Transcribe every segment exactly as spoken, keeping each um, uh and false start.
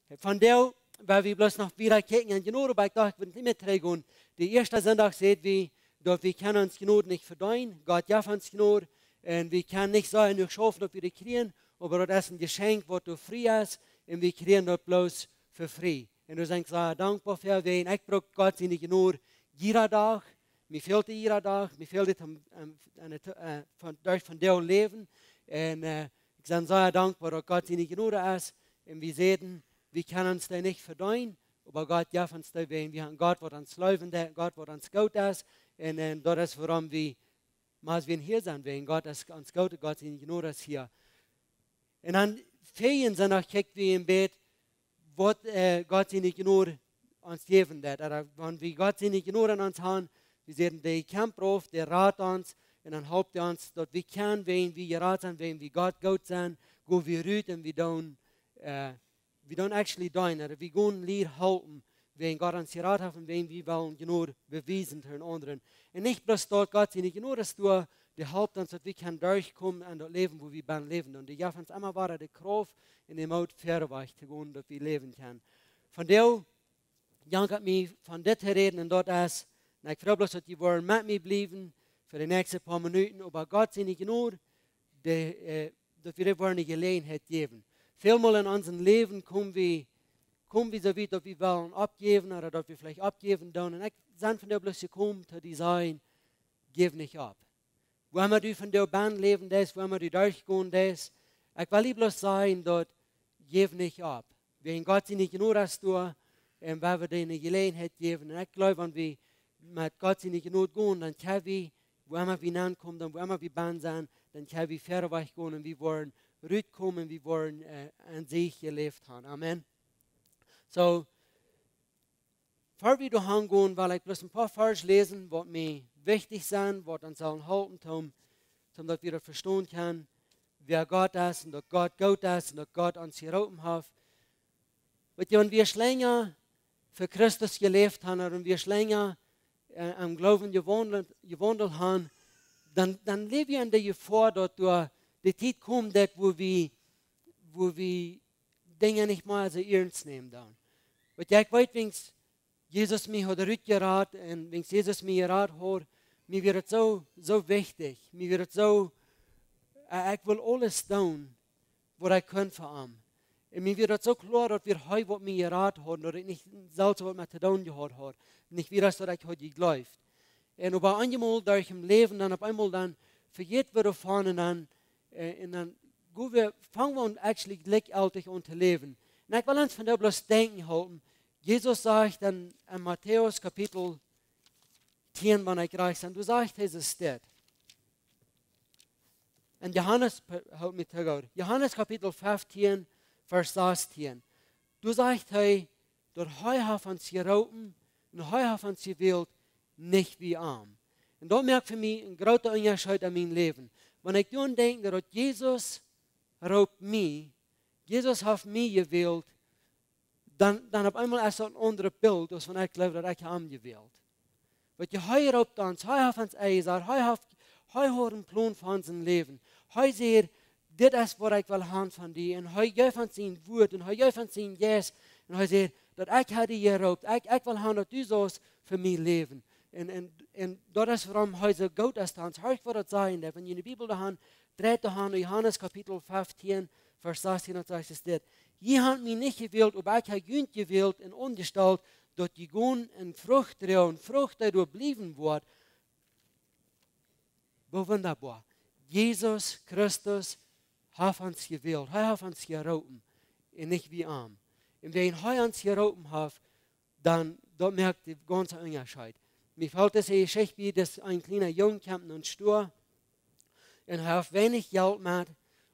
Vondoag, wiels wie bloos noch wieda kjikjen en Jnod, oba ekj docht, ekj well nich mea trigj gonen. De ieeschte Sindach säd wie, daut wie kjennen ons Jnod nich vedeenen. Gott jeft ons Jnod. Un wie kjennen nich soo jenuach schaufen, daut wie dee kjrieen, oba daut es een Jeschenkj, waut doa frie es. Un wie kjrieen daut bloos fa frie. Un doa sie ekj sea dankboa fa, wiels ekj bruck Gott siene Jnod jieda Dach. Mie fält dee jieda Dach. Mie fält dee aun, aun, aun de, äh, von, derch vondoag läwen. Un, äh, ekj sie sea dankboa, daut Gott siene Jnod es. Un wie säden, wie kjennen ons dee nich vedeenen, oba Gott jeft ons dee, wiels wie haben Gott, waut ons leeft, dee Gott, waut ons goot es. Un, un daut es wuarom wie, mau aus wie hia sent, wiels Gott es ons goot, Gott siene Jnod es hia. Un dan fäajen sent noch, kjikj wie een bät, waut, äh, Gott siene Jnod ons jäwen deit. Ooda wan wie Gott siene Jnod aun ons haben, wie säden, dee kjemt rauf, dee rat ons, un dan halpt dee ons, daut wie kjennen, wiels wie jerat sent, wiels wie Gott goot sent, go wie rut un wie doonen, äh, wie doonen actually deenen, ooda wie gonen Lied halpen, wiels Gott ons jerat haft un wiels wie wellen Jnod bewiesen to eenen aundren. Un nich bloos daut, Gott siene Jnod es doa, dee halpt ons, daut wie kjennen derchkomen en daut Läwen, wua wie bie läwen. Un dee jeft ons emma wada de Krauft un de Moot wieda to gonen, daut wie läwen kjennen. Vondoag jankat mie von dit to räden un daut es, un ekj froag bloos, daut jie woaren met mie bliewen fa de näakjste poa Minuten, oba Gott siene Jnod, dee, äh, daut wie dee woaren eene Jeläajenheit jäwen. Välmol en ons Läwen komen wie, komen wie soo wiet, daut wie wellen oppjäwen ooda daut wie veleicht oppjäwen doonen. Un ekj sie vondoag bloos jekomen to die sajen, jeff nich opp. Wua emma du vondoag bie läwen deist, wua emma du derchgonen deist, ekj well die bloos sajen, daut jeff nich opp. Wiels Gott siene Jnod es doa, un wie woaren dee eene Jeläajenheit jäwen. Un ekj gleew, wan wie met Gott siene Jnod gonen, dan kjenn wie, wua emma wie aunkomen, dan wua emma wie bie sent, dan kjenn wie wieda gonen un wie woaren rutkomen, wie woaren, äh, een Sieg jeläft haben. Amen. Soo, ea wie doa hangonen, well ekj bloos een poa Varsch läsen, waut mie wichtich sent, waut ons sellen halpen, om, om daut wie daut vestonen kjennen, wäa Gott es un daut Gott goot es un daut Gott ons jeroopen haft. Weetst, wan wie länger fa Christus jeläft haben un wie länger, äh, em Gloowen jewaundelt, jewaundelt haben, dan, dan läw wie en de Jefoa, daut doa de Tiet kjemt, daut wua wie, wua wie Dinja nich mea soo iernst nämen doonen. Weetst, ekj weet, wiels Jesus mie haud rutjerat un wiels Jesus mie jerat haud, mie wia daut soo, soo wichtich. Mie wia daut soo, äh, ekj wull aules doonen, waut ekj kunn fa am. Un mie wia daut soo kloa, daut wia hee, waut mie jerat haud, daut ekj nich selfst waut met to doonen jehaut haud. Nich wia daut, daut ekj haud jejleeft. Un opp eemol derch em Läwen, dan opp eemol dan vejät wie doavon un dan, äh, un dan go wie, fang wie aun actually jlikjjeltich aun to läwen. Un ekj well ons vondoag bloos denkjen halpen. Jesus sajcht dan en Matäus Kapitel tieen, wan ekj rajcht sie, doa sajcht hee dit. En Johanes, halp mie too goot. Johanes Kapitel fieftieen, Varsch sastieen. Doa sajcht hee, daut hee haft ons jeroopen un hee haft ons jewält, nich wie am. Un daut moakt fa mie een grooten Unjascheet en mien Läwen. Wan ekj doaraun denkj, daut Jesus roopt mie, Jesus haft mie jewält, dan, dan opp eemol es daut een aundret Bilt, aus wan ekj jleew, daut ekj am jewält. Weetst, hee roopt ons, hee haft ons enjesat, hee haft, hee haud een Plon fa ons Läwen. Hee sajcht, dit es waut ekj well haben von die. Un hee jeef ons sien Wort un hee jeef ons sien Jeist. Un hee sajcht, daut ekj hab die jeroopt. Ekj, ekj well haben, daut du sust fa mie läwen. Un, un, un daut es wuarom hee soo goot es to ons. Hee woat daut sajen, daut wan jie de Bibel doa han, dreit doa han, Johanes Kapitel fieftieen, Varsch sastieen, daut sajcht dit. Jie haben mie nich jewält, oba ekj hab junt jewält un aunjestalt, daut jie gonen un Frucht droagen, Frucht, dee doa bliewen woat. Woo wundaboa. Jesus Christus haft ons jewält. Hee haft ons jeroopen. Un nich wie am. Un wan hee ons jeroopen haft, dan, daut moakt dän gaunzen Unjascheet. Mie felt dise Jeschicht bie, daut een kjliena Jung kjemt no dän Stua. Un hee haft weinich Jelt met,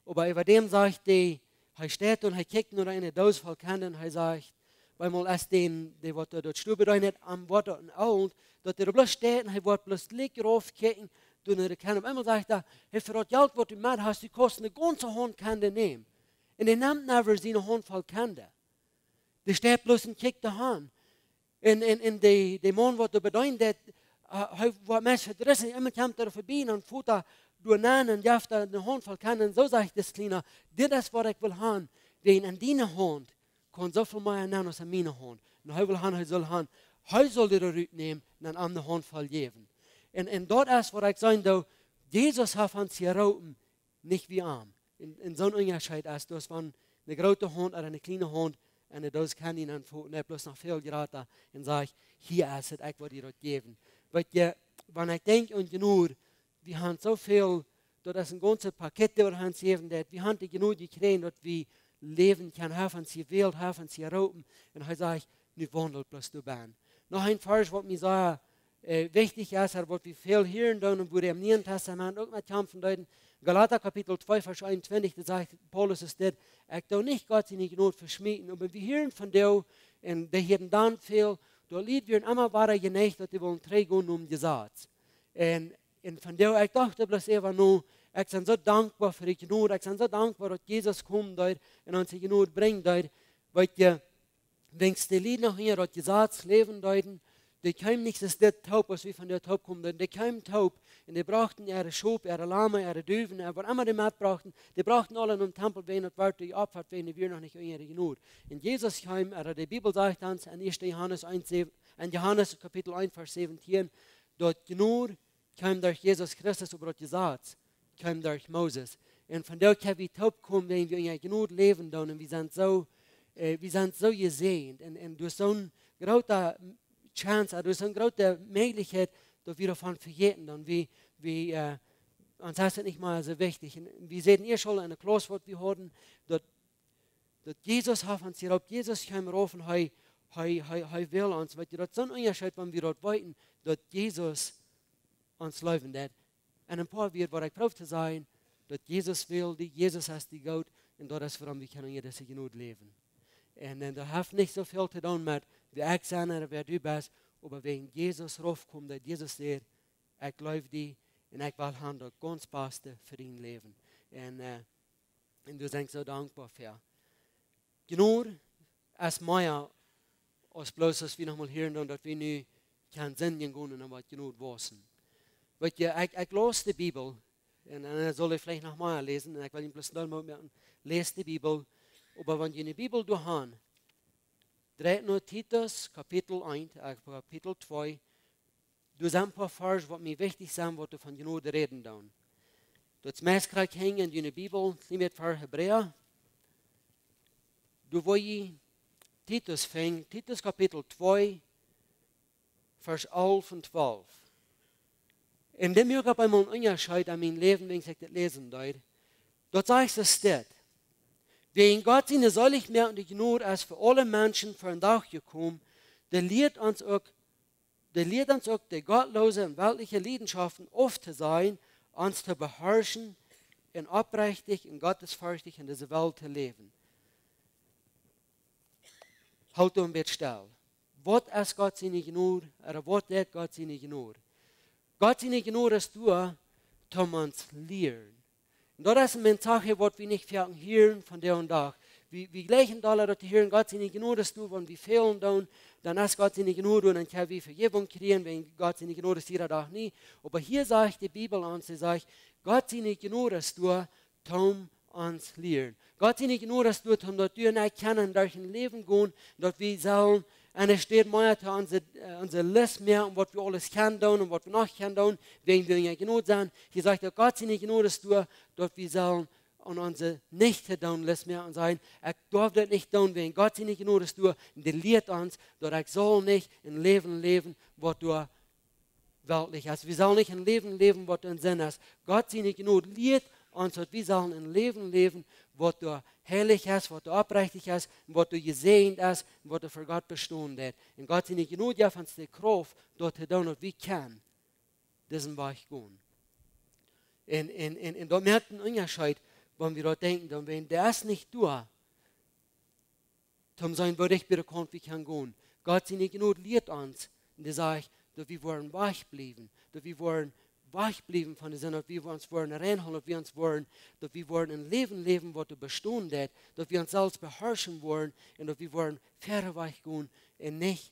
oba äwa däm sajcht hee, hee steit un hee kjikjt no eene Doos voll Kjanda un hee sajcht, bie eemol es dän, dee waut doa daut Stua bedeent, am woat daut een Oaja, daut hee doa bloos steit un hee woat bloos jlikj rauf kjikjen, doa no de Kjanda. Opp eemol sajcht hee, hee, fa daut Jelt waut du met hast, du kaust eene gaunze Haunt Kjanda nämen. Un hee nemt never siene Haunt voll Kjanda. Dee steit bloos un kjikjt doa han. Un, un, un de, de Maun waut doa bedeent, äh, hee woat meist vedrisslich, emma kjemt hee verbie un dan foot hee doa nenn un jeft hee eene Haunt voll Kjanda. Un soo sajcht dis Kjliena, dit es waut ekj well haben, wan en diene Haunt kaun soo väl mea nämen aus en miene Haunt. Un hee well han, hee saul han. Hee saul dee doa rut nämen un am de Hauntvoll jäwen. Un, un daut es waut ekj sajen doo, Jesus haft ons jeroopen, nich wie am. Un, un soon Unjascheet es, daut wan ne groote Haunt ooda ne kjliene Haunt en de Doos Candy nenn foten, dee bloos noch väl jrata un sajcht: "Hia es et, ekj well die daut jäwen." Weet jie, wan ekj denkj aun Jnod, wie han soo väl, daut es een gaunzet Paket, daut wie han jäwen, daut wie han de Jnod jekjräajen, daut wie läwen kjennen, hee haft ons jewält, hee haft ons jeroopen. Un hee sajcht: "Nu waundelt bloos doabennen." Noch een Varsch, waut mie sea, äh, wichtich es, ooda waut wie väl hieren doonen, un wua wie em Nieen Tastament uk met kjamfen deeden. Galata Kapitel twee, Varsch eenuntwintich, doa sajcht Paulus es dit: "Ekj doo nich Gott siene Jnod veschmieten." Oba wie hieren von dee, un dee hieren dan väl, daut Lied wieren emma wada jeneicht, daut dee wullen trigjgonen nom Jesaz. Un, un von dee, ekj docht bloos äwa nu, ekj sie soo dankboa fa de Jnod, ekj sie soo dankboa, daut Jesus komen deed un ons de Jnod brinjen deed. Weet jie, wiels dee Lied noch en daut Jesaz läwen deeden, dee kjeemen nich aus dit toop, aus wie von dee toop komen deeden. Dee kjeemen toop un dee brochten äare Schop, äare Lama, äare Duwen, äare waut emma dee metbrochten, dee brochten aule nom Tempel, wäajen daut wort jeopfat, wäajen dee wieren noch nich unja de Jnod. Un Jesus kjeem, ooda de Bibel sajcht ons en ieeschte Johanes eent säwen, en Johanes Kapitel eent, Varsch säwentieen, daut Jnod kjeem derch Jesus Christus, oba daut Jesaz kjeem derch Moses. Un von doa kjenn wie toop komen, wan wie unja Jnod läwen doonen, un wie sent soo, äh, wie sent soo jesäajent. Un, un doa es soon groote Chance, doa es soon groote Mäajlichkjeit, daut wie doavon vejäten doonen. Wie, wie, äh, ons es et nich mea soo wichtich. Un wie säden ieescht aul en de Klauss, waut wie hauden, daut, daut Jesus haft ons hia opp, Jesus kjeem rauf un hee, hee, hee, hee well ons, weet jie, daut es soon Unjascheet, wan wie daut weeten, daut Jesus ons leewen deed. En een poa Wieed, waut ekj proow to sajen, daut Jesus well die, Jesus es die goot, un daut es wuarom wie kjennen unja dise Jnod läwen. Un, un daut haft nich soo väl to doonen met wäa ekj sie ooda wäa du best, oba wäajen Jesus raufkjeem, daut Jesus säd: "Ekj leew die un ekj well han daut gaunz baste fa dien Läwen." Un, äh, un doa sie ekj soo dankboa fa. Jnod es mea aus bloos, aus wie noch mol hieren doonen, daut wie nu kjennen sindjen gonen un waut Jnod wausen. Weet jie, ekj, ekj laus de Bibel, un, un dan saul ekj veleicht noch mea läsen, un ekj well junt bloos een Deel Moot moaken, läst de Bibel, oba wan jie de Bibel doa han, dreit no Titus, Kapitel eent, äh, Kapitel twee, doa sent een poa Varsch, waut mie wichtich sent, waut doa von Jnod räden doonen. Daut es meist krakjt hinjen en june Bibel, nich mea ver Hebräa. Doa woa jie Titus finjen, Titus Kapitel twee, Varsch alf un twalf. Un dit moakt opp eemol een Unjascheet en mien Läwen, wan ekj dit läsen deed. Doa sajcht et dit: "Wäajen Gott siene seelichmoakende Jnod es fa aule Menschen ver dän Dach jekomen, dee lieet ons uk, dee lieet ons uk, de gottloose un weltliche Liedenschaften auftosajen, ons to beharschen un oprechtich un gottesferchtich en dise Welt to läwen." Hoolt een bät stell. Waut es Gott siene Jnod, ooda waut deit Gott siene Jnod? Gott siene Jnod es doa, toom ons lieren. Un daut es een Mensaje, waut wie nich väl hieren vondoag dän Dach. Wie, wie jlikjen aula daut to hieren, Gott siene Jnod es doa, wan wie fälen doonen, dan es Gott siene Jnod doa, dan kjenn wie Vejäwunk kjrieen, wäajen Gott siene Jnod es jieda Dach nie. Oba hia sajcht de Bibel ons, see sajcht, Gott siene Jnod es doa, toom ons lieren. Gott siene Jnod es doa, toom daut du un ekj kjennen derch daut Läwen gonen, daut wie sellen, un et steit mea to onse, äh, onse List mea, un waut wie aules kjennen doonen un waut wie noch kjennen doonen, wäajen wie unja Jnod sent. Hia sajcht et, Gott siene Jnod es doa, daut wie sellen aun onse Nich-to-doonen-List mea aun sajen: "Ekj darf daut nich doonen, wäajen Gott siene Jnod es doa, un dee lieet ons, daut ekj saul nich een Läwen läwen, waut doa weltlich es." Wie sellen nich een Läwen läwen, waut doa Sind es. Gott siene Jnod lieet ons, daut wie sellen een Läwen läwen, waut doa heilich es, waut doa oprechtich es, un waut doa jesäajent es, un waut doa ver Gott bestonen deit. Un Gott siene Jnod jeft ons de Krauft, daut to doonen, daut wie kjennen disen Wajch gonen. Un, un, un, un daut moakt een Unjascheet, wan wie doaraun denkjen, dan wan dee es nich doa, toom seenen, woo dicht bie de Kaunt wie kjennen gonen. Gott siene Jnod lieet ons, un dee sajcht, daut wie woaren wajchbliewen, daut wie woaren wajchbliewen von de Sind, daut wie ons woaren reinhoolen, daut wie ons woaren, daut wie woaren een Läwen läwen, waut doa bestonen deit, daut wie ons selfst beharschen woaren, un daut wie woaren wieda wajch gonen un nich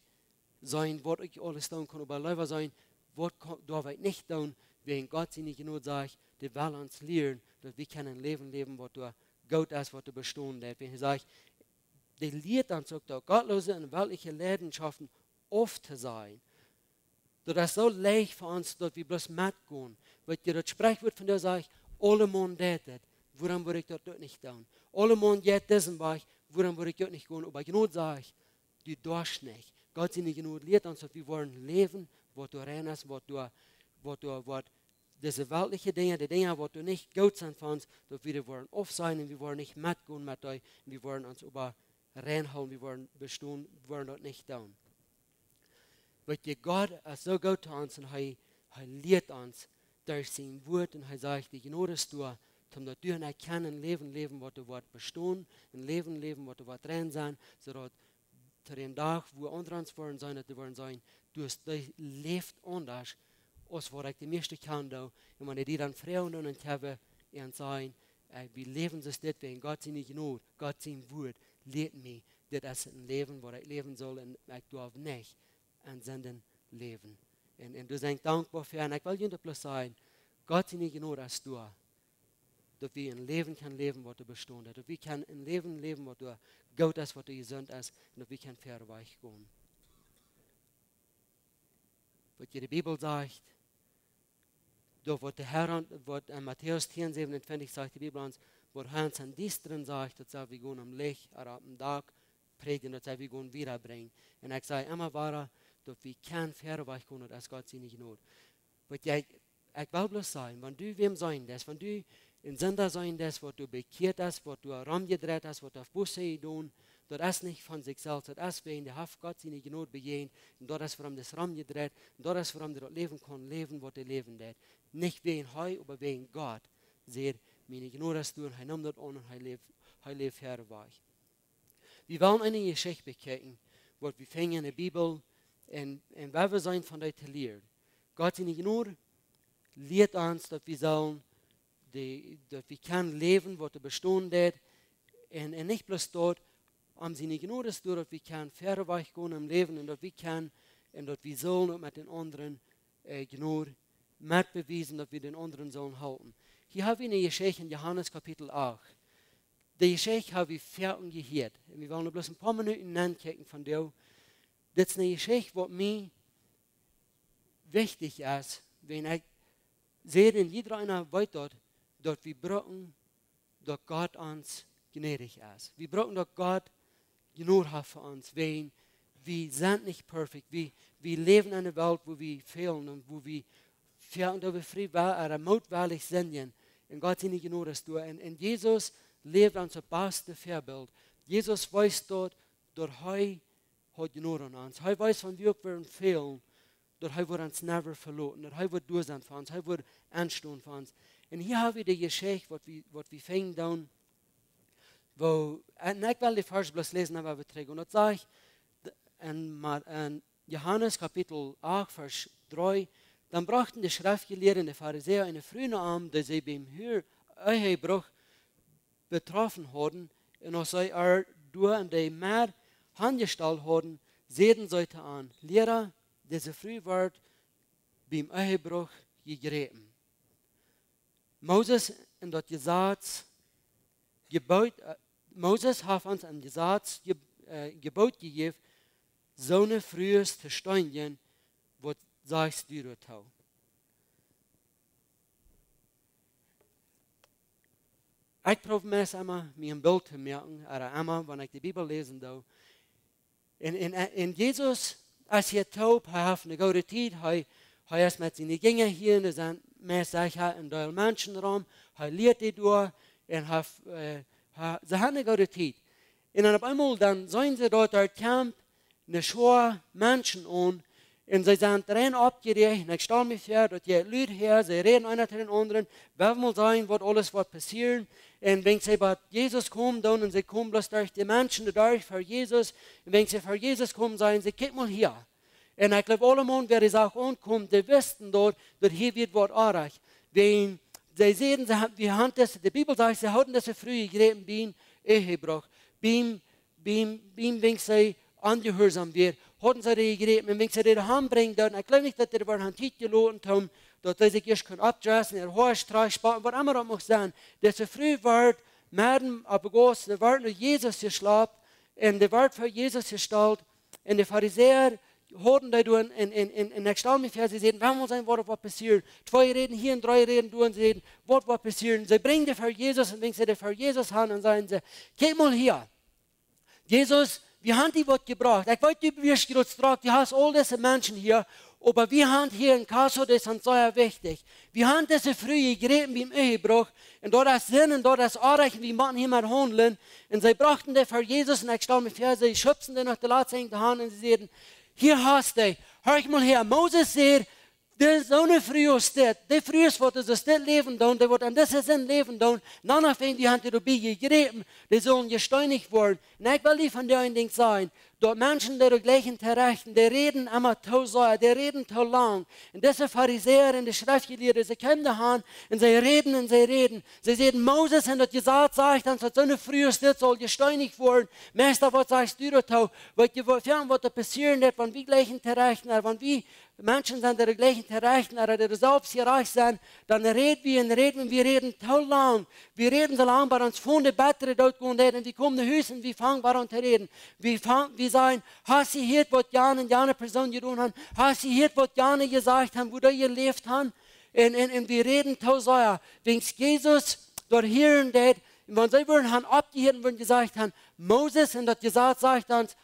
seenen, waut ekj aules doonen kaun, oba leewa seenen, waut kaun, darf ekj nich doonen, wäajen Gott siene Jnod sajcht, dee well ons lieren, daut wie kjennen een Läwen läwen, waut doa goot es, waut doa bestonen deit. Wan hee sajcht, dee lieet ons uk daut, gottloose un weltliche Leidenschaften auftosajen. Daut es soo leicht fa ons, daut wie bloos metgonen. Weetst, daut Sprichwuat von doa sajcht: "Aulemaun deit et, wuarom woa ekj daut uk nich doonen? Aulemaun jeit disen Wajch, wuarom woa ekj uk nich gonen?" Oba Jnod sajcht: "Du doascht nich." Gott siene Jnod lieet ons, daut wie woaren läwen, waut doa rein es, waut doa, waut doa, waut dise weltliche Dinja, de Dinja, waut doa nich goot sent fa ons, daut wie dee woaren aufsajen un wie woaren nich metgonen met dee, un wie woaren ons oba reinhoolen, wie woaren bestonen, woaren daut nich doonen. Weetst, Gott es soo goot to ons un hee, hee lieet ons derch sien Wuat un hee sajcht: "De Jnod es doa, toom daut du un ekj kjennen een Läwen läwen, waut doa woat bestonen, een Läwen läwen, waut doa woat rein sennen, soo daut to dän Dach, wua aundre ons woaren seenen, daut dee woaren sajen: 'Du hast dee läft aundasch aus waut ekj de mieeschte kjanen doo.'" Un wan dee die dan froagen doonen, dan kjenn wie an sajen: "Ey, wie läwen soo dit wäajen Gott siene Jnod, Gott sien Wuat lieet mie, dit es een Läwen, waut ekj läwen saul, un ekj doaf nich en Sinden läwen." Un, un doa sie ekj dankboa fa. Un ekj well junt bloos sajen, Gott siene Jnod es doa, daut wie een Läwen kjennen läwen, waut doa bestonen deit, daut wie kjennen een Läwen läwen, waut doa goot es, waut doa jesunt es, un daut wie kjennen wieda wajchgonen. Waut de Bibel sajcht, daut waut de Herr, waut en Matäus tieen säwenuntwintich sajcht de Bibel ons, waut hee ons em Diestren sajcht, daut sell wie gonen em Licht, ooda oppem Dak prädjen, daut sell wie gonen wieda brinjen. Un ekj saj emma wada, daut wie kjennen wieda wajchgonen, daut es Gott siene Jnod. Waut ekj, ekj well bloos sajen, wan du wäm seenen deist, wan du een Sinda seenen deist, waut doa bekjieet es, waut doa romjedreit es, waut doa Buße jedonen, daut es nich von sikj selfst, daut es wäajen dee haft Gott siene Jnod bejäajent, un daut es wuarom dee es romjedreit, un daut es wuarom dee daut Läwen kaun läwen, waut dee läwen deit. Nich wäajen hee, oba wäajen Gott. Säd: "Miene Jnod es doa", un hee neem daut aun un hee läft, hee läft wieda wajch. Wie wellen eene Jeschicht bekjikjen, waut wie finjen en de Bibel, un, un waut wie sellen von dee to lieren. Gott siene Jnod lieet ons, daut wie sellen dee, daut wie kjennen läwen, waut doa bestonen deit, un, un nich bloos daut, om siene Jnod es doa, daut wie kjennen wieda wajchgonen em Läwen, un daut wie kjennen, un daut wie sellen uk met dän aundren, äh, Jnod metbewiesen, daut wie dän aundren sellen halpen. Hia hab wie eene Jeschicht en Johanes Kapitel acht. Dee Jeschicht hab wie foaken jehieet. Un wie wellen bloos een poa Minuten nenkjikjen von doa. Dit es eene Jeschicht, waut mie wichtich es, wan ekj saj, un jieda eena weet daut, daut wie brucken, daut Gott ons jnädich es. Wie brucken, daut Gott Jnod haft fa ons, wäajen wie sent nich perfekt. Wie, wie läwen en eene Welt, wua wie fälen un wua wie fälen, daut wie frie, ooda mootwellich sindjen. Un Gott siene Jnod es doa. Un, un Jesus läft ons daut baste Väabilt. Jesus wiest daut, daut hee haud Jnod aun ons. Hee wiest, wan wie uk woaren fälen, daut hee woat ons never veloten, daut hee woat doa sennen fa ons, hee woat enstonen fa ons. Un hia hab wie dee Jeschicht, waut wie, waut wie finjen doonen, wua, un ekj well dee Varsch bloos läsen, dan woa wie trigj. Un daut sajcht, d-, en Ma-, en Johanes Kapitel acht, Varsch dree: "Dan brochten de Schreftjelieede un de Farisäa eene Fru no am, dee see biem Hü-, Ehebruch betroffen hauden, un aus see äa doa en de Med hanjestalt hauden, säden see to am: 'Liera, dise Fru wort biem Ehebruch jejräpen. Moses en daut Jesaz jeboot, äh, Moses haft ons een Jesaz je-, äh, Jeboot jejäft, soone Frues to steenjen. Waut sajchst du doatoo?'" Ekj proow meist emma, mie een Bilt to moaken, ooda emma, wan ekj de Bibel läsen doo. Un, un, un Jesus, aus hee toop, hee haft eene goode Tiet, hee, hee es met siene Jinja hia, un doa sent meist, sajcht hee, een Deel Menschen rom, hee lieet dee doa, un hee, äh, hee, see haben eene goode Tiet. Un dan opp eemol, dan seenen see daut doa kjemt eene Schoa Menschen aun, un see sent rein oppjeräacht, un ekj stal mie väa, daut jie Lied hia, see räden eena to dän aundren, well mol seenen, waut aules woat passieren. Un wan see bie Jesus komen, dan, un see komen bloos derch de Menschen derch ver Jesus, un wan see ver Jesus komen, sajen see: "Kjikj mol hia." Un ekj jleew, aulemaun, wäa dee sach aunkomen, dee wisten daut, daut hia wia waut oajch. Wan see säden, see ha-, wie haben dise, de Bibel sajcht, see hauden dise Fru jejräpen biem Ehebruch, biem biem, biem, wan see onjehuarsom wia, hauden see dee jejräpen. Un wan see dee doahan brinjen deeden, ekj jleew nich, daut dee doa wort aun Tiet jeloten, toom, daut see sikj ieescht kunnen oppdressen, äa Hoa strajchspoten, waut emma daut mucht sennen. Dise Fru wort medden opp de Gauss, dee wort no Jesus jeschlapt, un dee wort ver Jesus jestalt. Un de Farisäa hielden doa doa un, un, un, un ekj stal mie väa, see säden: "Wie wellen seenen waut, waut passieren." Twee räden hia un dree räden doa un säden: "Waut, waut passieren?" See brinjen dee ver Jesus un wan see dee ver Jesus han, dan sajen see: "Kjikj mol hia, Jesus, wie han die waut jebrocht. Ekj weet, du best groot strak, du hast aul dise Menschen hia, oba wie han hia een Kaso, dee es ons sea wichtich. Wie han dise Fru jegräpen biem Ehebruch, un daut es Sind un daut es Onrajcht, un wie motten hia met haundlen." Un see brochten dee ver Jesus un ekj stal mie väa, see schupsten dee noch de latste Enj han un see säden: "Hia hast dee. Horch mol häa, Moses säd, dee, soone Frues aus dit, dee Frues waut soo aus dit läwen doonen, dee waut en dise Sind läwen doonen, dan noch wan wie han dee doabie jegräpen, dee sellen jesteenicht woaren." Un ekj well die vondoag een Dinkj sajen, daut Menschen, dee doa jleichen to rechten, dee räden emma too sea, dee räden too lang. Un dise Farisäa un de Schreftjelieede, see kjeemen doa han un see räden un see räden. See säden: "Moses un daut Jesaz sajcht ons, daut soone Fru aus dit saul jesteenicht woaren. Meista, waut sajchst du doatoo?" Weet jie, waut, fa waut doa passieren deit, wan wie jleichen to rechten, ooda wan wie Menschen sent, dee jleichen to rechten, ooda dee selfst jerajcht sent, dan räd wie un räd wie, wie räden too lang. Wie räden soo lang, bat ons Fon de Batterie doot gonen deit, un wie komen no Hus un wie fangen wada aun to räden. Wie fangen, wie sajen: "Hast du jehieet, waut jane un jane Persoon jedonen han? Hast du jehieet, waut jane jesajcht han, woo dee jeläft han?" Un, un, un wie räden too sea. Wan Jesus daut hieren deed, un wan see wudden han oppjehieet un wudden jesajcht han: "Moses un daut Jesaz sajcht ons,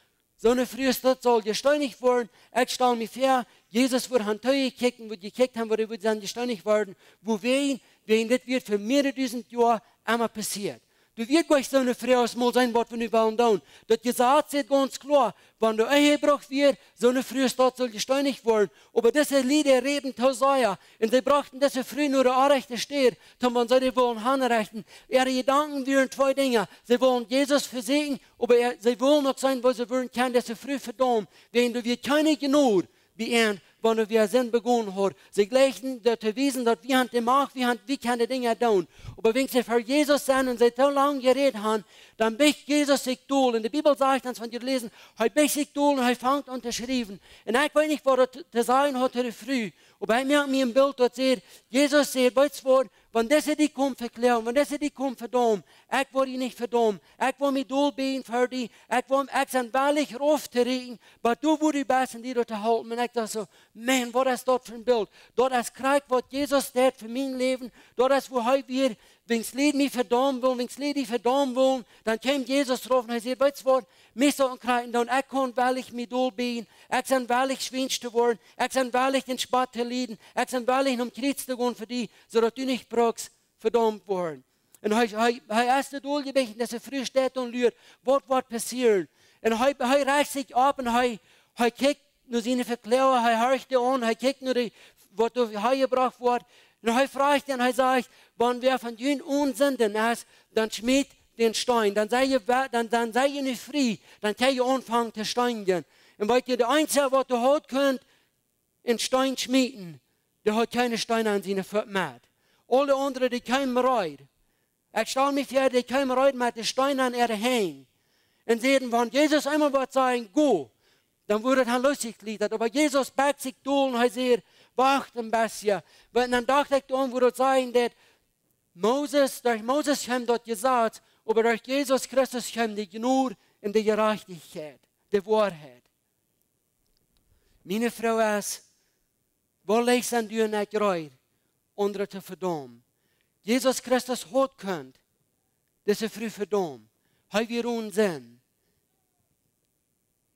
soone Fru aus dit saul jesteenicht woaren." Ekj stal mie väa, Jesus wudd han toojekjikjt un wudd jekjikjt han, woo dee wudd sennen jesteenicht worden. Wuarom? Wäajen dit wia ver mearere dusent Joa emma passieet. Doa wia nich soone Fru, aus mol seenen, waut wie nu wellen doonen. Daut Jesaz sajcht gaunz kloa, wan doa Ehebruch wia, soone Fru aus dit saul jesteenicht woaren. Oba dise Lied räden too sea. Un see brochten dise Fru no de orrajchte Städ, toom wan see dee wullen hanrechten. Äare Jedanken wieren twee Dinja. See wullen Jesus vesieekjen, oba äa-, see wullen uk seenen, woo see wudden kjennen dise Fru vedaumen. Wäajen doa wia kjeene Jnod bie an, wan doa wia Sind begonen haud. See jleichten doa to wiesen, daut wie han de Macht, wie han, wie kjennen de Dinja doonen. Oba wan see ver Jesus sent un see too lang jerät han, dan bieecht Jesus sikj dol. Un de Bibel sajcht ons, wan wie läsen, hee bieecht sikj dol un hee fangt aun to schriewen. Un ekj weet nich, waut hee to, to sajen haud to de Fru. Oba hee moakt mie een Bilt, daut sajcht, Jesus sajcht: "Weetst waut, wan dise die komen vekloagen, wan dise die komen vedaumen, ekj woa die nich vedaumen. Ekj woa mie dol bieejen ver die, ekj woa, ekj sie wellich rauf to rieekjen, bat du, woo du best, un die doa to halpen." Un ekj docht soo: "Maun, waut es daut fa een Bilt?" Daut es krakjt, waut Jesus deed fa mien Läwen. Daut es, woo hee wia, wan Lied mie vedaumen wullen, wan Lied die vedaumen wullen, dan kjeem Jesus rauf un hee sajcht: "Weetst waut, mie saul een Krakjt doonen, ekj kaun wellich mie dol bieejen, ekj sie wellich schwiensch to woaren, ekj sie wellich dän Spott to lieden, ekj sie wellich nom Kjriez to gonen ver die, soo daut du nich brukst vedaumt woaren." Un hee, hee, hee es doa dol jebieecht, dise Fru steit un luat, waut woat passieren. Un hee, hee rajcht sikj opp un hee, hee kjikjt no siene Vekloaga, hee horcht dee aun, hee kjikjt no dee, waut doa häajebrocht woat. Un hee fruacht an, hee sajcht: "Wan wäa von junt one Sind es, dan schmiet dän Steen. Dan sie jie we-, dan, dan sie jie nu frie, dan kjenn jie aunfangen to steenjen." Un weet jie, de eensja, waut doa haud kunt een Steen schmieten, dee haud kjeene Steen aun siene Feet met. Aule aundre, dee kjeemen reed. Ekj stal mie väa, dee kjeemen reed met de Steen aun äare Henj. Un säden: "Wan Jesus eemol woat sajen: 'Go', dan woat et aun loosjejlieet." Oba Jesus bukjt sikj dol un hee sajcht: "Wacht een bät." Wiels dan docht ekj doaraun, woo daut sajcht, daut Moses, derch Moses kjeem daut Jesaz, oba derch Jesus Christus kjeem de Jnod un de Jerajchtichkjeit, de Woarheit. Miene Froag es, woo leicht sent du un ekj reed, aundre to vedaumen? Jesus Christus haud kunt dise Fru vedaumen. Hee wia one Sind.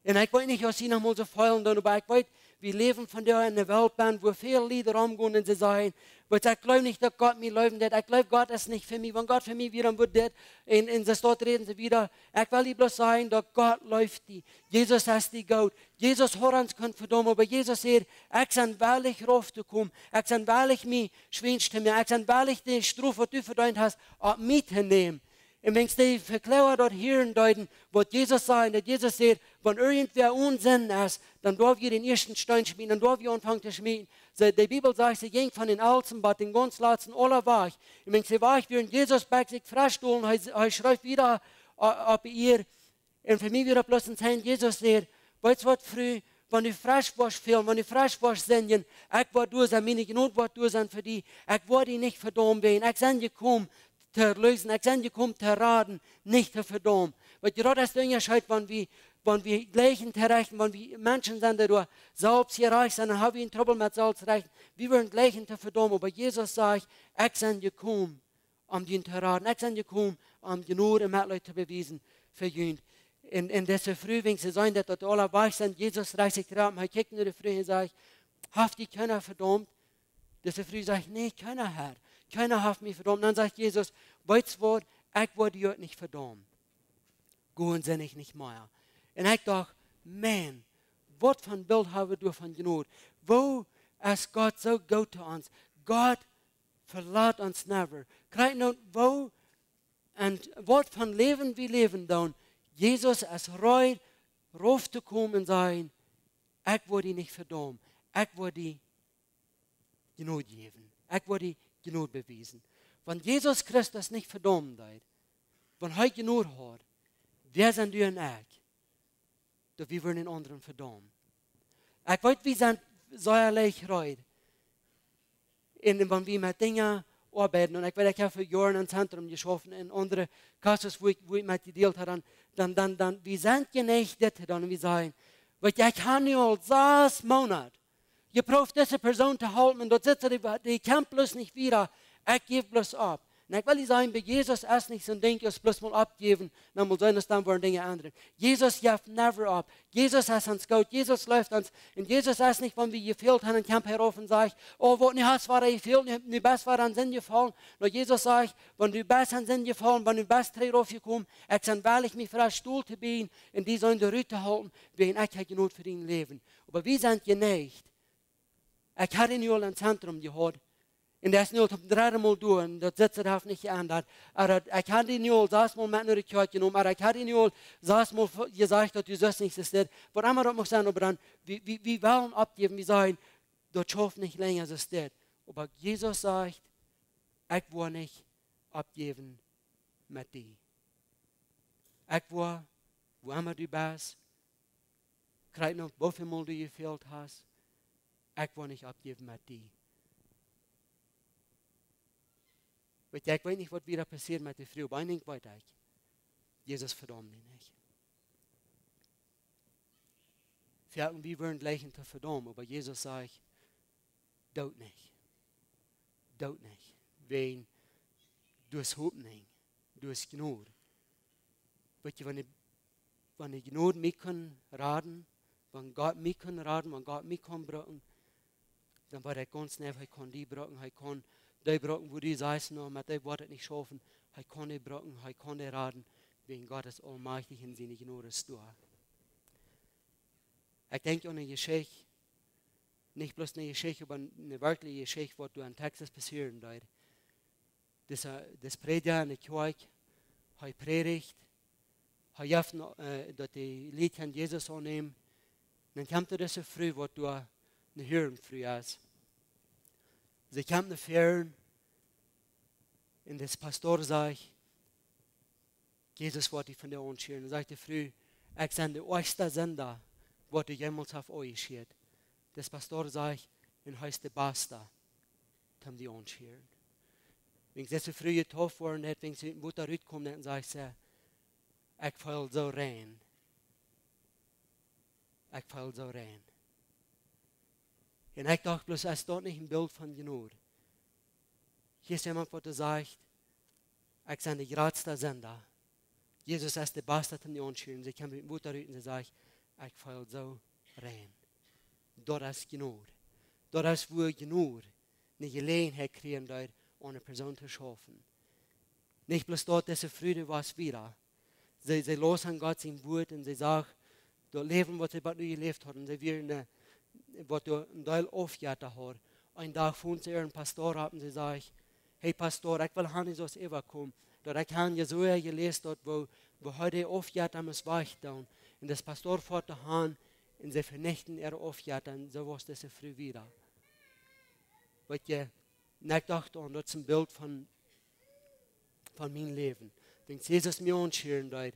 Un ekj weet nich, aus jie noch mol soo feelen doonen, oba ekj weet, wie läwen vondoag en eene Welt, wua väl Lied romgonen un see sajen: "Weetst, ekj jleew nich, daut Gott mie leewen deit. Ekj jleew, Gott es nich fa mie. Wan Gott fa mie wia, dan wudd dit." Un, un see stoakj räden see wieda. Ekj well die bloos sajen, daut Gott leeft die. Jesus es die goot. Jesus haud ons kunt vedaumen, oba Jesus sajcht: "Ekj sie wellich rauf to komen. Ekj sie wellich mie schwiensch to moaken. Ekj sie wellich de Strof, waut du vedeent hast, opp mie to nämen." Un wan dee Vekloaga daut hieren deeden, waut Jesus säd, daut Jesus sajcht: "Wan irjentwäa one Sind es, dan doaf hee dän ieeschten Steen schmieten, dan doaf hee aunfangen to schmieten." See, de Bibel sajcht, see jinkj von dän Elsten bat dän gaunz latsten aula wajch. Un wan see wajch wieren, Jesus bukjt sikj, fruacht dol un hee, hee schrift wieda o-, opp de Ieed. Un fa mie wia daut bloos een Zeichen, Jesus sajcht: "Weetst waut, Fru, wan du fruacht woascht fälen, wan du fruacht woascht sindjen, ekj woa doa sennen, miene Jnod woat doa sennen fa die. Ekj woa die nich vedaumen, wiels ekj sie jekomen to erleesen, ekj sie jekomen to raden, nich to vedaumen." Waut jie, daut es de Unjascheet, wan wie, wan wie jleichen to rechten, wan wie Menschen sent, dee doa selfst jerajcht sent, dan ha wie een Trubbel met selfst rechten. Wie woaren jleichen to vedaumen, oba Jesus sajcht: "Ekj sie jekomen om junt to raden. Ekj sie jekomen om Jnod un Metleet to bewiesen fa junt." Un, un dise Fru, wan see seenen, daut, daut dee aula wajch sent, Jesus rajcht sikj opp, hee kjikjt no de Fru un sajcht: "Haft die kjeena vedaumt?" Dise Fru sajcht: "Nä, kjeena, Herr. Kjeena haft mie vedaumt." Dan sajcht Jesus: "Weetst waut, ekj woa die uk nich vedaumen. Go un sindich nich mea." Un ekj docht: "Maun, waut fa een Bilt hab wie doa von Jnod? Woo es Gott soo goot to ons? Gott velat ons never." Krakjt nu, woo un waut fa een Läwen wie läwen dan, Jesus es reed, rauf to komen un sajen: "Ekj woa die nich vedaumen. Ekj woa die Jnod jäwen. Ekj woa die Jnod bewiesen." Wan Jesus Christus nich vedaumen deed, wan hee Jnod haud, wäa sent du un ekj, daut wie wudden een aundren vedaumen? Ekj weet, wie sent sea leicht reed. Un wan wie met Dinja oabeiden, un ekj weet, ekj hab fa Joaren em Zentrum jeschauft, en aundre Kassen, wua ekj, wua ekj met jedeelt hab, dan, dan, dan, dan, wie sent jeneicht dit to doonen, wie sajen: "Weetst, ekj hab nu aul sas Moonat jeprooft, dise Persoon to halpen, un daut sitt see, dee, dee kjemt bloos nich wieda, ekj jäw bloos opp." Un ekj well die sajen, bie Jesus es nich soon Dinkj aus bloos mol oppjäwen, dan mol seenen, aus dan woaren Dinja endren. Jesus jeft never opp. Jesus es ons goot, Jesus leeft ons. Un Jesus es nich, wan wie jefält haben, dan kjemt hee rauf un sajcht: "Oh, waut, nu hast wada jefält, nu, nu best wada en Sind jefollen." No, Jesus sajcht: "Wan du best en Sind jefollen, wan du best trigj raufjekomen, ekj sie wellich, mie von dän Stool to bieejen un die soo doa rut to hoolen, wäajen ekj hab Jnod fa dien Läwen." Oba wie sent jeneicht. Ekj hab dee nu aul em Zentrum jehaut. Un dee es nu aul toom dredden Mol doa, un daut sitt see, daut haft nich jeendat. Oba daut, ekj hab dee nu aul sas Mol met no de Kjoakj jenomen, oba ekj hab dee nu aul sas Mol ve-, jesajcht, daut du sust nich soo dit. Waut emma daut mucht sennen, oba dan, wie, wie, wie wellen oppjäwen, wie sajen: "Daut schauft nich lenja soo dit." Oba Jesus sajcht: "Ekj woa nich oppjäwen met die. Ekj woa, wua emma du best, krakjt nu, woo väl Mol du jefält hast, ekj woa nich oppjäwen met die." Weetst, ekj weet nich, waut wada passieet met dee Fru, oba een Dinkj weet ekj: Jesus vedaumt die nich. Wie, wie wudden jleichen to vedaumen, oba Jesus sajcht: "Doo daut nich. Doo daut nich. Wäajen doa es Hopninj, doa es Jnod." Weetst, wan dee, wan dee Jnod mie kunn raden, wan Gott mie kunn raden, wan Gott mie kunn brucken, dan wudd ekj gaunz neiw, hee kaun die brucken, hee kaun dee brucken, wua du sajchst: "No, met dee woat et nich schaufen." Hee kaun dee brucken, hee kaun dee raden, wäajen Gott es aulmajchtich un siene Jnod es doa. Ekj denkj aun eene Jeschicht, nich bloos eene Jeschicht, oba eene werkjliche Jeschicht, waut doa en Texas passieren deed. Dis, dis Prädja enne Kjoakj, hee prädicht, hee jeft, äh, daut de Lied kjennen Jesus aunnämen. Dan kjemt doa dise Fru, waut doa eene Huarenfru es. See kjemt no väaren un dis Pastor sajcht: "Jesus woat die vondoag aunschieren." Dan sajcht de Fru: "Ekj sie de oajchsta Sinda, waut doa jemols haft aunjeschieet." Dis Pastor sajcht: "Un hee es de basta, toom die aunschieren." Wan dise Fru jedeept woat, dan, wan see ut Wota rutkjemt, dan sajcht see: "Ekj feel soo rein. Ekj feel soo rein." Un ekj docht bloos: "Es daut nich een Bilt von Jnod?" Hia es jemaunt, waut doa sajcht: "Ekj sie de jratsta Sinda. Jesus es de basta, toom die aunschieren." See kjemt ut Wota rut un see sajcht: "Ekj feel soo rein." Daut es Jnod. Daut es, wua Jnod eene Jeläajenheit kjrieen deed, aun eene Persoon to schaufen. Nich bloos daut, dise Fru wia wada. See, see läs aun Gott sien Wort un see sach daut Läwen, waut see bat nu jeläft haud, un see wia een, waut doa een Deel Aufjetta haud. Een Dach funk see äaren Pastor opp un see säd: "Hey Pastor, ekj well han, du saust äwakomen. Daut ekj ha en Jesaja jeläst, daut woo, woo hee de Aufjetta must wajchdoonen." Un dis Pastor foat doa han un see venichten äare Aufjetta un soo wia dise Fru wada. Weetst, un ekj docht aun, daut es een Bilt von, von mien Läwen. Wan Jesus mie aunschieren deed,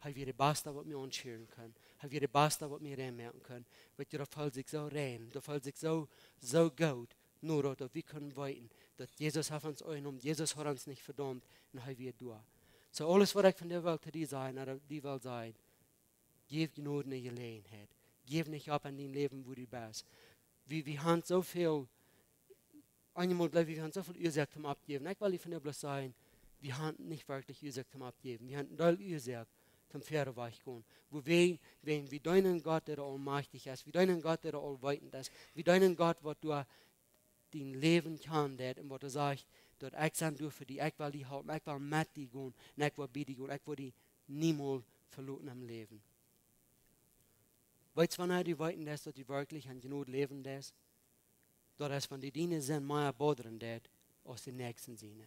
hee wia de basta, waut mie aunschieren kunn. Hee wia de basta, waut mie rein moaken kunn. Weetst, daut feelt sikj soo rein, daut feelt sikj soo, soo goot, no daut, daut wie kjennen weeten, daut Jesus haft ons aunjenomen, Jesus haft ons nich vedaumt un hee wia doa. Soo, aules waut ekj vondoag well to die sajen, ooda die well sajen: Jeff Jnod ne Jeläajenheit. Jeff nich opp en dien Läwen, wua du best. Wie, wie haben soo väl, eenjemol jleew ekj, wie haben soo väl Uasoak toom oppjäwen. Ekj well die vondoag bloos sajen, wie haben nich werkjlich Uasoak toom oppjäwen. Wie haben een Deel Uasoak toom wieda wajch gonen. Wuarom? Wiels wie deenen een Gott, dee aulmajchtich es. Wie deenen een Gott, dee aulweetend es. Wie deenen een Gott, waut doa dien Läwen kjanen deit un waut sajcht, daut ekj sie doa fa die, ekj well die halpen, ekj well met die gonen un ekj well bie die gonen, ekj well die niemols veloten em Läwen. Weetst, wanea du weeten deist, daut du werkjlich en Jnod läwen deist? Daut es, wan du diene Sind mea bodren deist aus dän Näakjsten siene.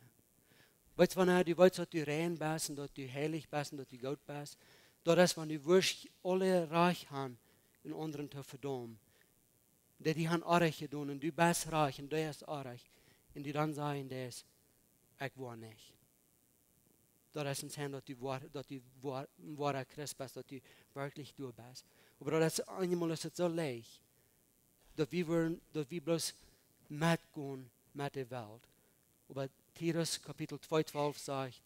Weetst, wanea du weetst, daut du rein best un daut du heilich best un daut du goot best? Daut es, wan du wurscht aule Rajcht haben, een aundren to vedaumen. Daut dee haben Orrajcht jedonen un du best rajcht un dee es orrajcht. Un du dan sajen deist: Ekj woa nich. Daut es een Zeijen, daut du woa-, daut du woa-, een woara Christ best, daut du werkjlich doa best. Oba daut es, eenjemol es et soo leicht, daut wie woaren, daut wie bloos metgonen met de Welt. Oba Titus Kapitel twee twalf sajcht: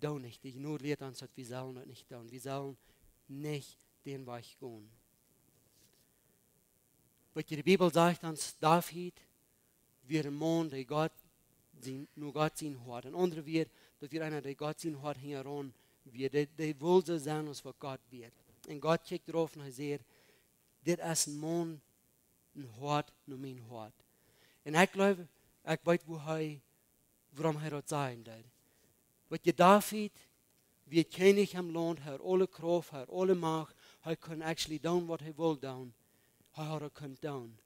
Doo nich. De Jnod lieet ons, daut wie sellen daut nich doonen. Wie sellen nich dän Wajch gonen. Weetst, de Bibel sajcht ons, David wia een Maun, dee Gott sien, no Gott sien Hoat. Een aundra wia, daut wia eena, dee Gott sien Hoat hinjaraun wia. Dee, dee wull soo sennen aus waut Gott wia. Un Gott kjikjt doaropp un hee sajcht: Dit es een Maun, een Hoat no mien Hoat. Un ekj jleew, ekj weet, woo hee, wuarom hee daut sajen deed. Weetst, David wia Kjennich em Launt, hee haud aule Krauft, hee haud aule Macht, hee kunn actually doonen, waut hee wull doonen. Hee haud et kunt doonen.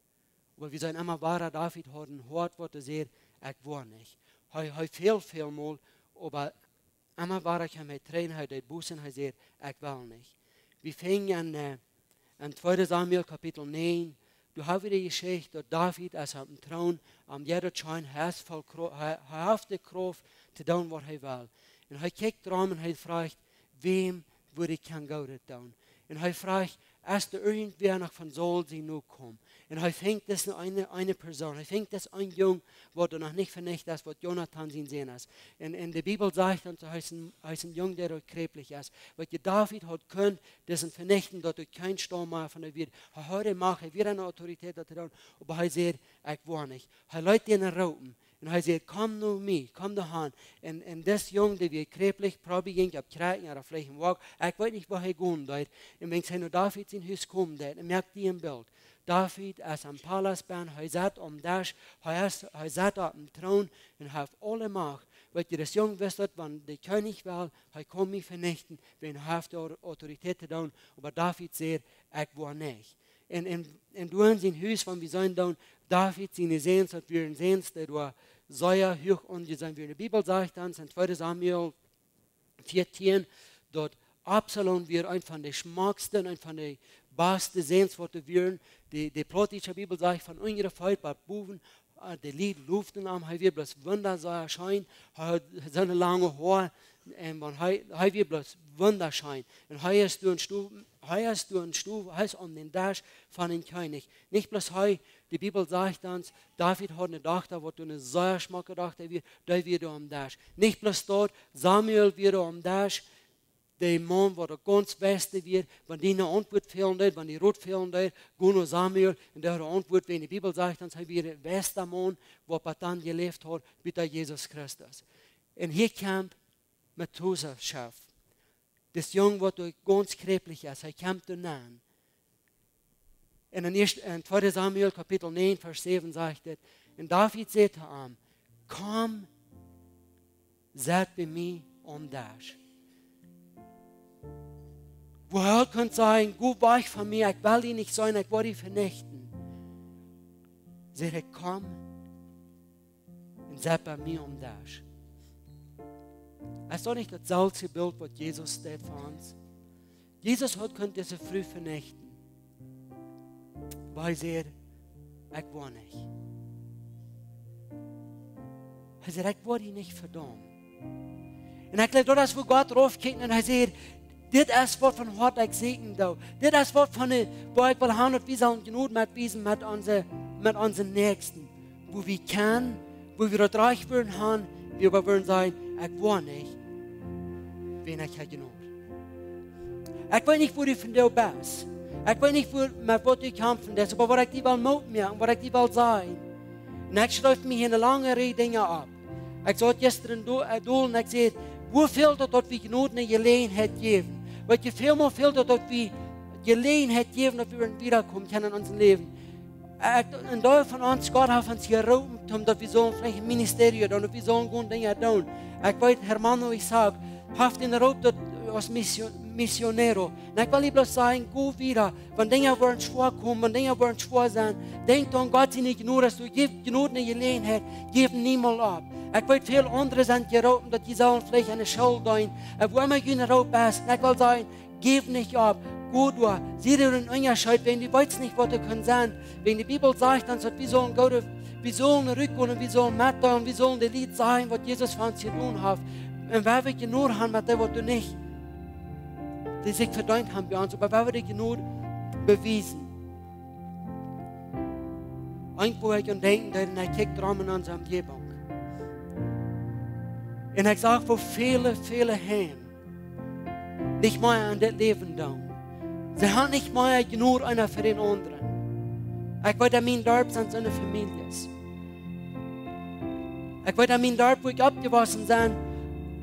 Oba wie seenen emma wada, David haud een Hoat, waut sajcht: Ekj woa nich. Hee, hee fäld välmol, oba emma wada kjeem hee trigj, hee deed Buss un hee sajcht: Ekj well nich. Wie finjen en, äh, en tweede Samuel Kapitel näajen, doa hab wie de Jeschicht, daut David es opp dän Troon, am jeit daut scheen, hee es voll Kro-, hee, hee haft de Krauft to doonen, waut hee well. Un hee kjikjt rom un hee froagt: Wäm wudd ekj kjennen Goodet doonen? Un hee froagt: Es doa irjentwäa noch von Saul siene Nokomen? Un hee finjt dise eene, eene Persoon. Hee finjt dise eene Jung, waut doa noch nich venicht es, waut Jonatan sien Sän es. Un, un de Bibel sajcht dan, hee es een, hee es een Jung, dee doa kjräplich es. Weetst, David haud kunt disen venichten, daut doa kjeen Staum mea von am wia. Hee haud de Macht, hee wia eene Autoritäet, daut to doonen. Oba hee sajcht: Ekj woa nich. Hee leet dän roopen. Un hee sajcht: Komm no mie, komm doa han. Un, un dis Jung, dee wia kjräplich, probably jinkj hee opp Kjrakjen ooda veleicht em Walk. Ekj weet nich, woo hee gonen deed. Un wan hee no David sien Hus komen deed, un moakt die een Bilt. David es aum Palaust bennen, hee sett aum Desch, hee es, hee sett opp dän Troon un haft aule Macht. Weetst, dis Jung wist daut, wan de Kjennich well, hee kaun mie venichten, wiels hee haft de Au-, Autoritäet to doonen, oba David sajcht: Ekj woa nich. Un, un, un doa en sien Hus, wan wie seenen dan, David siene Säns, daut wieren Säns, dee doa sea huach aunjeseenen wieren. De Bibel sajcht dan en tweede Samuel vieetieen, daut Absalom wia eent von de schmockste un eent von de baste Säns, waut doa wieren. De, de plautdietsche Bibel sajcht: Von unjre Feet bat bowen, äh, de Lied lowden am, hee wia bloos wundascheen, hee haud soone lange Hoa, un wan hee, hee wia bloos wundascheen. Un hee es doa em Stow, hee es doa em Stow, hee es aun dän Desch von dän Kjennich. Nich bloos hee, de Bibel sajcht ons, David haud eene Dochta, waut eene sea schmocke Dochta wia, dee wia doa aum Desch. Nich bloos daut, Samuel wia doa aum Desch, de Maun, waut de gaunz baste wia, wan dee eene Auntwuat fälen deed, wan dee Rot fälen deed, go no Samuel, un dee haud eene Auntwuat, wiels de Bibel sajcht ons, hee wia de baste Maun, waut bat dan jeläft haud, bat Jesus Christus. Un hia kjemt Methuselah. Dis Jung, waut doa gaunz kjräplich es, hee kjemt doa nenn. Un en ieescht, en tweede Samuel Kapitel näajen, Varsch säwen sajcht et: Un David säd to am: Komm, sett bie mie aum Desch. Woo hee haud kunt sajen: Go wajch von mie, ekj well die nich seenen, ekj woa die venichten. Sajcht hee: Komm un sett bie mie aum Desch. Es daut nich daut selwje Bilt, waut Jesus deed fa ons? Jesus haud kunt dise Fru venichten. Oba hee säd: Ekj woa nich. Hee säd: Ekj woa die nich vedaumen. Un ekj jleew, daut es, wua Gott rauf kjikjt un hee sajcht: Dit es, waut von Hoat ekj sieekjen doo. Dit es, waut von de, wua ekj well han, daut wie sellen Jnod metwiesen met onse, met onse Näakjsten. Wua wie kjennen, wua wie daut rajcht wudden han, wie oba wudden sajen: Ekj woa nich. Wan ekj ha Jnod. Ekj weet nich, wua du vondoag best. Ekj weet nich, wua, met waut du kjamfen deist, oba waut ekj die well Moot moaken, waut ekj die well sajen. Un ekj schrift mie hia eene lange Rieej Dinja opp. Ekj saut jistren do-, äh, dol un ekj säd: "Woo fält daut, daut wie Jnod eene Jeläajenheit jäwen?" Weetst, väl mol fält daut, daut wie Jeläajenheit jäwen, daut wie wieda komen kjennen en onsen Läwen. Ekj, een Deel von ons, Gott haft ons jeroopen, om daut wie sellen veleicht een Ministerium doonen, daut wie sellen goode Dinja doonen. Ekj weet, hermano Isaac haft een Roop daut aus misio-, misionero. Un ekj well die bloos sajen, go wieda. Wan Dinja woaren schwoa komen, wan Dinja woaren schwoa sennen, denkj aun Gott siene Jnod, aus du jeft Jnod eene Jeläajenheit, jeff niemols opp. Ekj weet, väl aundre sent jeroopen, daut dee sellen veleicht aun de School deenen. Un wua emma jun Roop es, un ekj well sajen, jeff nich opp. Go doa. Sie doa een Unjascheet, wan du weetst nich, waut et kaun sennen. Wan de Bibel sajcht ons, daut wie sellen goode, wie sellen rutgonen, wie sellen metdeelen, wie sellen de Lied sajen, waut Jesus fa ons jedonen haft. Un wan wie Jnod haben met dee, waut du nich, dee sikj vedeent haben bie ons, oba wan wie de Jnod bewiesen. Irjentwoo ekj aun denkjen deed, un ekj kjikj rom en onse Omjäwunk. Un ekj sach, woo väle, väle Heim nich mea aun dit Läwen doonen. See haben nich mea Jnod eena fa dän aundren. Ekj weet, en mien Darp sent soone Famieljes. Ekj weet, en mien Darp, wua ekj oppjewossen sie,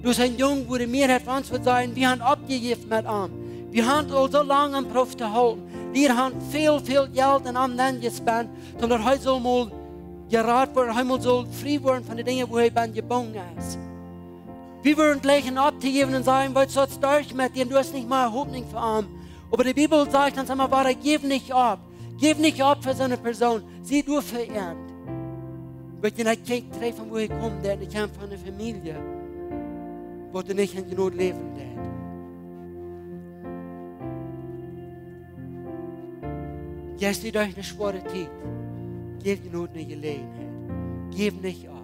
doa es een Jung, wua de Mearheit von ons wudd sajen, wie haben oppjejäft met am. Wie haben aul soo lang am proowt to hoolen. Wie haben väl, väl Jelt en am nenjespent, soo daut hee sull mol jerat woaren, hee mol sull frie woaren von de Dinja, wua hee bie jebungen es. Wie wudden jlikjen opptojäwen un sajen, weetst, daut es derch met die, du hast nich mea Hopninj fa am. Oba de Bibel sajcht ons emma wada, jeff nich opp. Jeff nich opp fa soone Persoon. Sie doa fa an. Weetst, ekj kjikj trigj von wua ekj kom, un ekj kjeem von eene Famielje, waut nich en Jnod läwen deed. Jeist du derch eene schwoare Tiet, jeff Jnod eene Jeläajenheit. Jeff nich opp.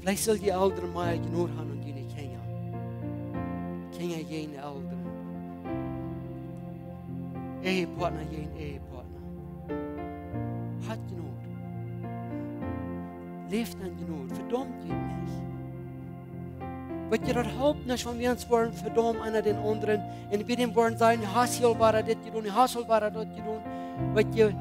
Veleicht sellen de Elren mea Jnod haben aun june Kjinja. Kjinja jäajen Elren. Ehepartner jäajen Ehepartner. Hat Jnod. Läft en Jnod. Vedaumt junt nich. Weetst, daut halpt nich, wan wie ons woaren vedaumen, eena dän aundren. Un wie dän woaren sajen, du hast aul wada dit jedonen, du hast aul wada daut jedonen. Weetst,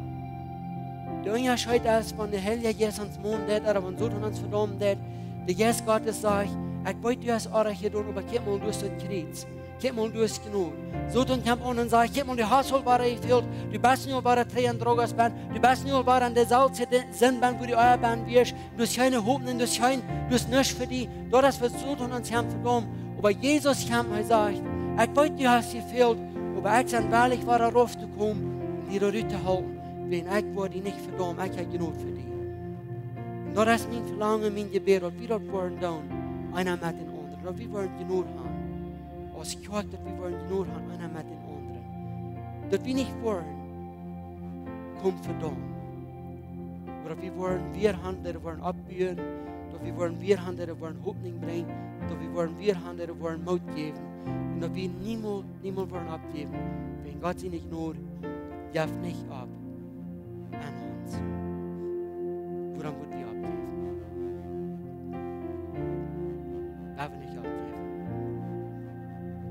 de Unjascheet es, wan de Heilje Jeist ons monen deit, ooda wan Soton ons vedaumen deit. De Jeist Gottes sajcht, ekj weet, du hast oajch jedonen, oba kjikj mol, du hast daut Kjriez. Kjikj mol, du hast Jnod. Soton kjemt aun un sajcht, kjikj mol, du hast aul wada jefält, du best nu aul wada trigj en Drogas benn, du best nu aul wada en de selwje Di-, Sind benn, wua du ea benn wieescht, du hast kjeene Hopninj, du hast kjeen, du hast nuscht fa die, daut es waut Soton ons kjemt vedaumen. Oba Jesus kjemt, hee sajcht, ekj weet, du hast jefält, oba ekj sie wellich, wada rauf to komen un die doa rut to hoolen, wiels ekj woa die nich vedaumen, ekj hab Jnod fa die. Un daut es mien Velangen, mien Jebäd, daut wie daut woaren doonen, eena met dän aundren, daut wie woaren Jnod haben. Aus Kjoakj, daut wie woaren Jnod haben, eena met dän aundren. Daut wie nich woaren komen vedaumen. Oba daut wie woaren wada haben, dee woaren oppbuen. Daut wie woaren wada haben, dee woaren Hopninj brinjen. Daut wie woaren wada haben, dee woaren Moot jäwen. Un daut wie niemols, niemols woaren oppjäwen. Wiels Gott siene Jnod jeft nich opp aun ons. Wuarom wudd wie oppjäwen? Wie woaren nich oppjäwen.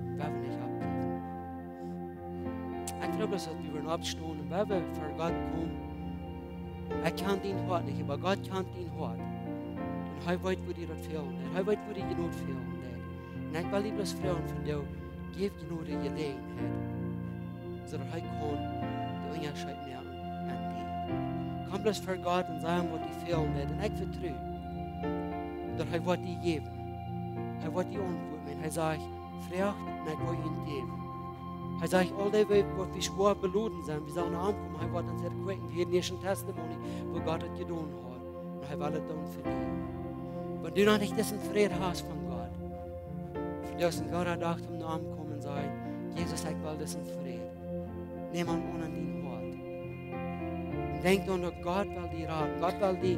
Wie woaren nich oppjäwen. Ekj jleew, daut wie woaren oppstonen un wie woaren ver Gott komen. Ekj kjan dien Hoat nich, oba Gott kjant dien Hoat. Un hee weet, wua die daut fält. Hee weet, wua die Jnod fält. Un ekj well die bloos froagen von die, jeff Jnod de Jeläajenheit, soo daut hee kaun dän Unjascheet moaken aun die. Kom bloos ver Gott un saj am, waut die fält. Un ekj vetru, daut hee woat die jäwen. Hee woat die auntwuaden. Un hee sajcht, froagt, un ekj woa junt jäwen. Hee sajcht, aul dee, waut wie schwoa beloden sent, wie sellen no am komen, hee woat ons erquicken. Hia en dise Testimony, woo Gott daut jedonen haft. Un hee well daut doonen fa die. Wan du noch nich disen Fräd hast von Gott, vondoag es een gooda Dach, om no am komen un sajen, Jesus, ekj well disen Fräd. Nem am aun en dien Hoat. Un denkj doaraun, daut Gott well die raden, Gott well die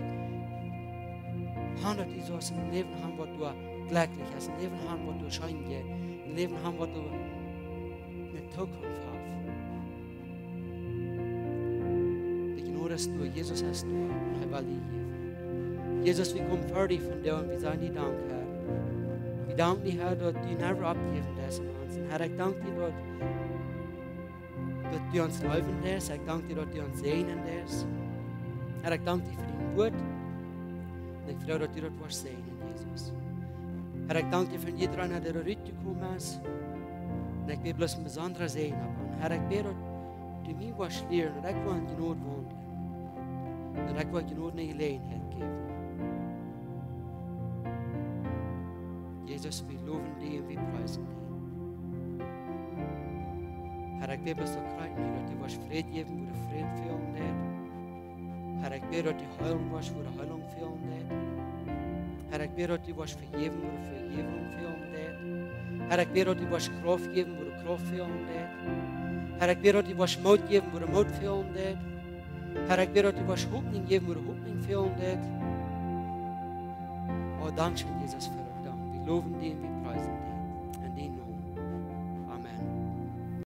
haben, daut du saust een Läwen haben, waut du jlekjlich hast, een Läwen haben, waut du scheen jeit, een Läwen haben, waut du eene Zukunft hast. De Jnod es doa, Jesus es doa, un hee well die jäwen. Jesus, wie komen ver die vondoag un wie sajen die Dank, Herr. Wie danken die, Herr, daut du never oppjäwen deist aun ons. Un Herr, ekj dank die daut, daut du ons leewen deist. Ekj dank die daut du ons säajnen deist. Herr, ekj dank die fa dien Wuat. Un ekj froag daut du daut woascht säajnen, Jesus. Herr, ekj dank die fa jiedra, dee doa rutjekomen es. Un ekj bäd bloos een besondra Säajen opp an. Herr, ekj bäd daut du mie woascht lieren, daut ekj woa en Jnod waundlen. Daut ekj woa Jnod ne Jeläajenheit jäwen. Jesus, wie lowen die un wie priesen die. Herr, ekj bäd bloos daut krakjt nu, daut du woascht Fräd jäwen, wua de Fräd fälen deit. Herr, ekj bäd daut du Heilunk woascht, wua de Heilunk fälen deit. Herr, ekj bäd daut du woascht vejäwen, wua de Vejäwunk fälen deit. Herr, ekj bäd daut du woascht Krauft jäwen, wua de Krauft fälen deit. Herr, ekj bäd daut du woascht Moot jäwen, wua de Moot fälen deit. Herr, ekj bäd daut du woascht Hopninj jäwen, wua de Hopninj fälen deit. O, dankscheen, Jesus, fa daut. Wie lowen die un wie priesen die.